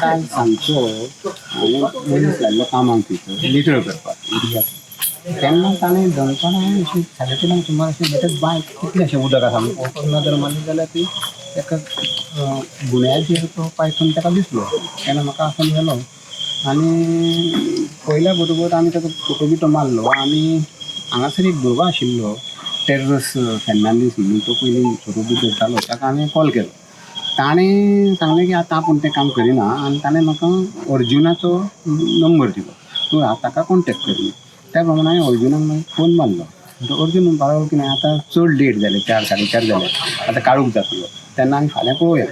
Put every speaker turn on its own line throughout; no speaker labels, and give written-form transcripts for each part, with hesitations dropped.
काल सांजचो हांवें मनीस लायल्लो कामाक थंयसर नितळ करपाक एरिया. तेन्ना ताणें दनपारां अशी 3:30 सुमार अशें भितर बांय कितलें अशें उदक आसा म्हणून पळोवपाक नदर मारली जाल्यार ती ताका गुण्याचेर तो पायथन ताका दिसलो. तेन्ना म्हाका आपोवन व्हेलो आनी पळयल्या बरोबर आमी ताका फोटो बिटो मारलो. आनी हांगासर एक भुरगो आशिल्लो टेर्रस फेर्नांडीस म्हणून, तो पयलीं सोरोप बी धरतालो. ताका हांवें कॉल केलो. ताणें सांगलें की आतां आपूण तें काम करिना आनी ताणें म्हाका अर्जुनाचो नंबर दिलो, तूं ताका कॉन्टेक्ट कर म्हणून. त्या प्रमाणे हांवें अर्जुनाक मागीर फोन मारलो. म्हणटकीर अर्जुन म्हणपाक लागलो की आतां चड लेट जालें, 4 4:30 जालें, आतां काळोख जातलो, तेन्ना आमी फाल्यां पळोवया.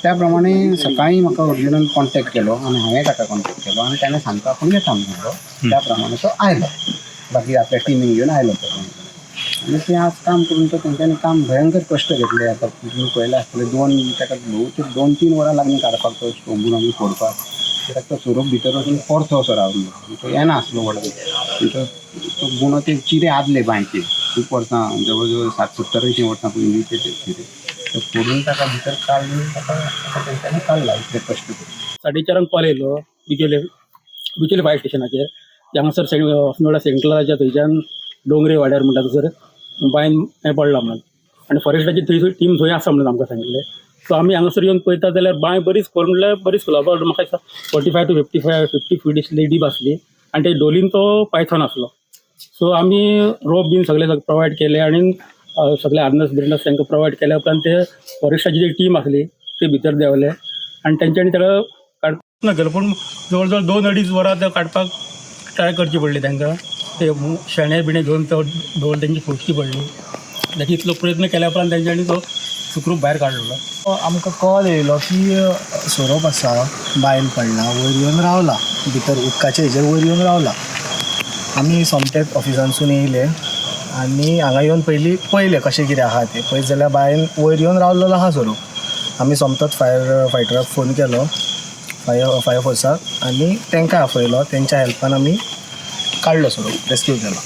त्या प्रमाणे सकाळीं म्हाका अर्जुनान कॉन्टेक्ट केलो आनी हांवें ताका कॉन्टेक्ट केलो आनी ताणें सांगता आपूण येता म्हणलो. त्या प्रमाणे तो आयलो, बाकी आपल्या टिमीक घेवन आयलो तो. आनी तें आज काम करून तो तेंच्यांनी काम भयंकर कश्ट घेतले. आतां तुमी पळयलें आसतलें, दोन ताका भोवतेक 2-3 वरां लागलीं काडपाक तो तोंबून आमी फोडपाक, कित्याक तो सोरोप भितर वचून परतो असो रावलो, तो येना आसलो व्हडलो. तो तो गुणो ते चिरे आदले बांयचे खूब वर्सां, जवळ जवळ 60-70-80 वर्सां पयलीं ते चिरे ते फोडून ताका भितर काडून ताका तेंच्यांनी काडला इतले कश्ट करून.
4:30 कॉल येयलो बिचोले बिचोले फायर स्टेशनाचेर की हांगासर अस्नोडा सेंट क्लाराच्या थंयच्यान डोंगरे वाड्यार म्हणटा थंयसर बांयन हें पडलां म्हणून आनी फॉरेस्टाची थंय टीम थंय आसा म्हणून आमकां सांगिल्लें. सो आमी हांगासर येवन पळयता जाल्यार बांय बरीच खोल, म्हणल्यार बरीच खोल, अबावट म्हाका दिसता 45 to 55 50 feet इतली डीप आसली आनी ते डोलीन तो पायथॉन आसलो. सो आमी रोप बीन सगळे प्रोवायड केले आनी सगळे हार्नस बिर्नस तांकां प्रोवायड केल्या उपरांत ते फॉरेस्टाची जी टीम आसली ते भितर देंवले आनी तेंच्यांनी ताका काडपाक ना केलो, पूण जवळ जवळ 2-2.5 वरां ते काडपाक ट्राय करची पडली तांकां. ते शेणे बिणे घेवन तो डोल तेंची फोडची पडली. ताका इतलो प्रयत्न केल्या उपरांत तेंच्यांनी तो सुखरूप भायर काडलो.
आमकां कॉल येयलो की सोरोप आसा, बांयन पडला, वयर येवन रावला, भितर उदकाच्या हेजेर वयर येवन रावला. आमी सोमतेच ऑफिसांतसून येयले आनी हांगा येवन पयलीं पळयलें कशें कितें आहा तें. पळयत जाल्यार बांयन वयर येवन रावलेलो आहा सोरोप. आमी सोमतोच फायर फायटराक फोन केलो, फायर फायर फोर्साक, आनी तांकां आपयलो. तेंच्या हेल्पान आमी काडलो सोरोप, रेस्क्यू केलो.